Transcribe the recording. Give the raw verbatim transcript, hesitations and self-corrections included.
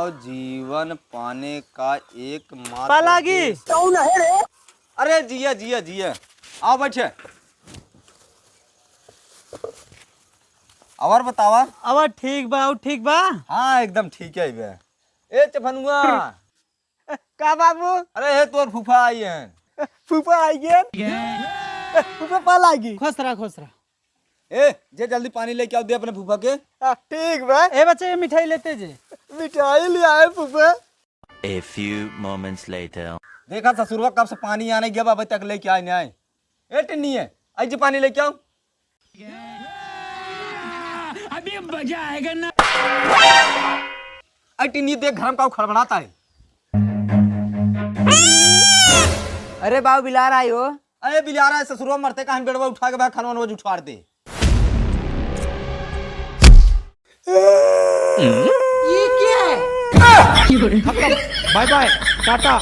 जीवन पाने का एकमात्र पालागी। उद्देश्य। कौन है रे? अरे जिया, जिया, जिया। आओ बैठे। और बतावा? और ठीक बा, और ठीक बा? हाँ, एकदम ठीक है बे। ए चफनुआ। का बाबू? अरे हे तोर फूफा आई हैं। फूफा आई गए? फूफा पालागी। खुश रहा, खुश रहा। ए, जे जल्दी पानी लेके आओ, दे अपने फूफा के। हाँ, ठीक बा। ए बच्चे, ये मिठाई लेते जे। मिठाई ले आए फूफा। A few moments later. देखा ससुरवा कब से पानी आने गया, अबे तक लेके आए नहीं आए। ए टिन्नी है, आई जी पानी लेके आओ। अभी मजा आएगा ना। आई टिन्नी देख घर में काऊ खड़बड़ाता है। अरे बाबू बिलार आयो। अरे बिलार आए ससुरवा मरते का हम बेड़वा उठा के भाई खानवा नवा उठाड़ दे। ये क्या है? खत्म। Bye bye, Tata.